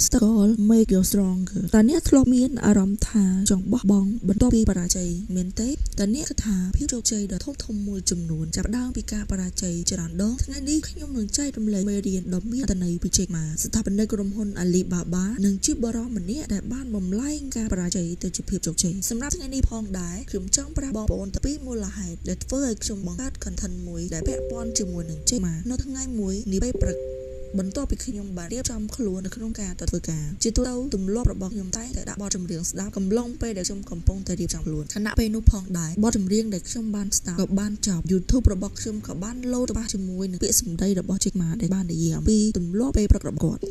Struggle make you stronger តើអ្នកធ្លាប់មានអារម្មណ៍ថាចង់បោះបង់បន្ទាប់ពីបរាជ័យមែនទេតើអ្នកគិតថាភាពជោគជ័យដ៏ធំៗមួយចំនួនចាប់ផ្ដើមពីការបរាជ័យច្រើនដងថ្ងៃនេះខ្ញុំនឹងចែករំលែកមេរៀនដ៏មានអត្ថន័យពី Jack Ma ស្ថាបនិកក្រុមហ៊ុន Alibaba និងជាបុរសម្នាក់ដែលបានបំលែងការបរាជ័យទៅជាភាពជោគជ័យសម្រាប់ថ្ងៃនេះផងដែរខ្ញុំចង់ប្រាប់បងប្អូនទៅពីមូលហេតុដែលធ្វើឲ្យខ្ញុំបង្កើត content មួយដែលពាក់ព័ន្ធជាមួយនឹង Jack Ma នៅថ្ងៃមួយនាពេលព្រឹកបន្ទាប់ពីខ្ញុំបានរៀបចំខ្លួននៅក្នុងការទៅធ្វើការជាទូទៅទម្លាប់របស់ខ្ញុំតែងតែដាក់បទចម្រៀងស្ដាប់កំឡុងពេលដែលខ្ញុំកំពុងតែរៀបចំខ្លួនខណៈពេលនោះផងដែរបទចម្រៀងដែលខ្ញុំបានស្ដាប់ក៏បានចប់ YouTube របស់ខ្ញុំក៏បានលោតប៉ះជាមួយនឹងពាក្យសម្ដីរបស់ Jack Ma ដែលបាននិយាយអំពីទម្លាប់ពេលព្រឹករបស់គាត់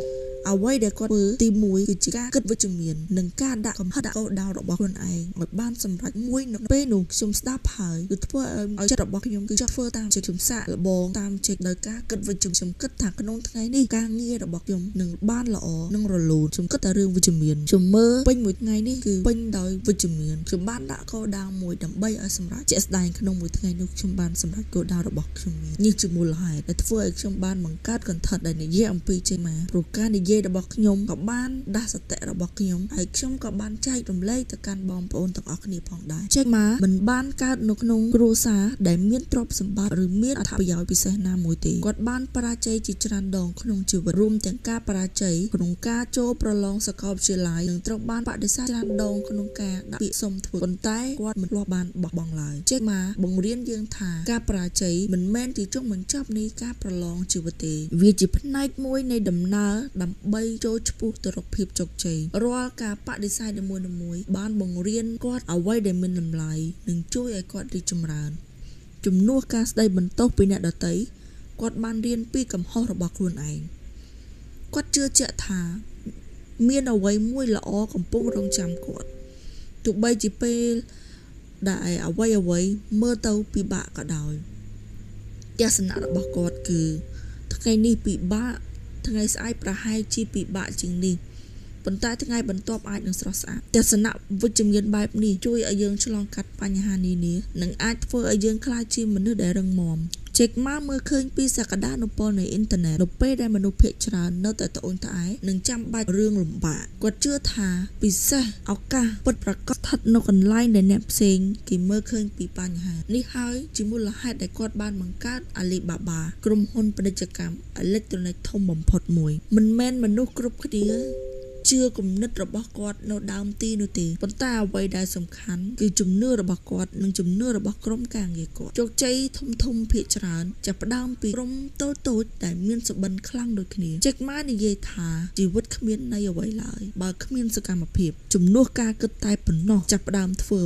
អ្វីដែលគាត់ធ្វើទី1គឺជាការគិតវិជ្ជមាននិងការដាក់កំហិតដាក់គោលដៅរបស់ខ្លួនឯងឲ្យបានសម្រេចមួយនៅពេលនោះខ្ញុំស្ដាប់ហើយគឺធ្វើឲ្យចិត្តរបស់ខ្ញុំគឺចង់ធ្វើតាមជាខ្ញុំសាកល្បងតាមជាដោយការគិតវិជ្ជមានខ្ញុំគិតថាក្នុងថ្ងៃនេះការងាររបស់ខ្ញុំនឹងបានល្អនិងរលូនខ្ញុំគិតតែរឿងវិជ្ជមានខ្ញុំមើលពេញមួយថ្ងៃនេះគឺពេញដោយវិជ្ជមានខ្ញុំបានដាក់គោលដៅមួយដើម្បីឲ្យសម្រេចជាក់ស្ដែងក្នុងមួយថ្ងៃនោះខ្ញុំបានសម្រេចគោលដៅរបស់ខ្ញុំនេះជាមូលហេតុដែលធ្វើឲ្យខ្ញុំបានបង្កើត content ដែលនិយាយអំពី Jack Ma ព្រោះការនិយាយរបស់ខ្ញុំក៏បានដាស់សតិរបស់ខ្ញុំហើយខ្ញុំក៏បានចែករំលែកទៅកាន់បងប្អូនទាំងអស់គ្នាផងដែរ Jack Ma មិនបានកើតនៅក្នុងគ្រួសារដែលមានទ្រព្យសម្បត្តិឬមានអត្ថប្រយោជន៍ពិសេសណាមួយទេគាត់បានបរាជ័យជាច្រើនដងក្នុងជីវិតរួមទាំងការបរាជ័យក្នុងការចូលប្រឡងសាកលវិទ្យាល័យនិងត្រូវបានបដិសេធច្រើនដងក្នុងការដាក់ពាក្យសុំធ្វើប៉ុន្តែគាត់មិនធ្លាប់បានបោះបង់ឡើយ Jack Ma បង្រៀនយើងថាការបរាជ័យមិនមែនជាចុងបញ្ចប់នៃការប្រឡងជីវិតទេវាជាផ្នែកមួយនៃដំណើរដើម្បីចូលឆ្ពោះទៅរកភាពជោគជ័យរាល់ការបដិសេធនីមួយៗបានបង្រៀនគាត់អ្វីដែលមានតម្លៃនិងជួយឲ្យគាត់រីកចម្រើនជំនួសការស្ដីបន្ទោសពីអ្នកដទៃគាត់បានរៀនពីកំហុសរបស់ខ្លួនឯងគាត់ជឿជាក់ថាមានអ្វីមួយល្អកំពុងរង់ចាំគាត់ទោះបីជាពេលដែលអ្វីៗមើលទៅពិបាកក៏ដោយទស្សនៈរបស់គាត់គឺថ្ងៃនេះពិបាកថ្ងៃស្អែកប្រហែលជាពិបាកជាងនេះប៉ុន្តែថ្ងៃបន្ទាប់អាចនឹងស្រស់ស្អាតទស្សនៈវិជ្ជមានបែបនេះជួយឲ្យយើងឆ្លងកាត់បញ្ហានានានិងអាចធ្វើឲ្យយើងក្លាយជាមនុស្សដែលរឹងមាំ Jack Ma មើលឃើញពីសក្តានុពលនៃអ៊ីនធឺណិតនៅពេលដែលមនុស្សភាគច្រើននៅតែត្អូញត្អែនិងចាំបាច់រឿងលំបាកគាត់ជឿថាពិសេសឱកាសពិតប្រាកដស្ថិតនៅកន្លែងដែលអ្នកផ្សេងគេមើលឃើញពីបញ្ហានេះហើយជាមូលហេតុដែលគាត់បានបង្កើត Alibaba ក្រុមហ៊ុនពាណិជ្ជកម្មអេឡិចត្រូនិកធំបំផុតមួយមិនមែនមនុស្សគ្រប់គ្នាជឿគំនិតរបស់គាត់នៅដើមទីនោះទេប៉ុន្តែអ្វីដែលសំខាន់គឺជំនឿរបស់គាត់និងជំនឿរបស់ក្រុមការងារគាត់ជោគជ័យធំៗភាគច្រើនចាប់ផ្ដើមពីក្រុមតូចៗដែលមានសុបិនខ្លាំងដូចគ្នា Jack Ma និយាយថាជីវិតគ្មានន័យអ្វីឡើយបើគ្មានសកម្មភាពជំនួសការគិតតែប៉ុណ្ណោះចាប់ផ្ដើមធ្វើ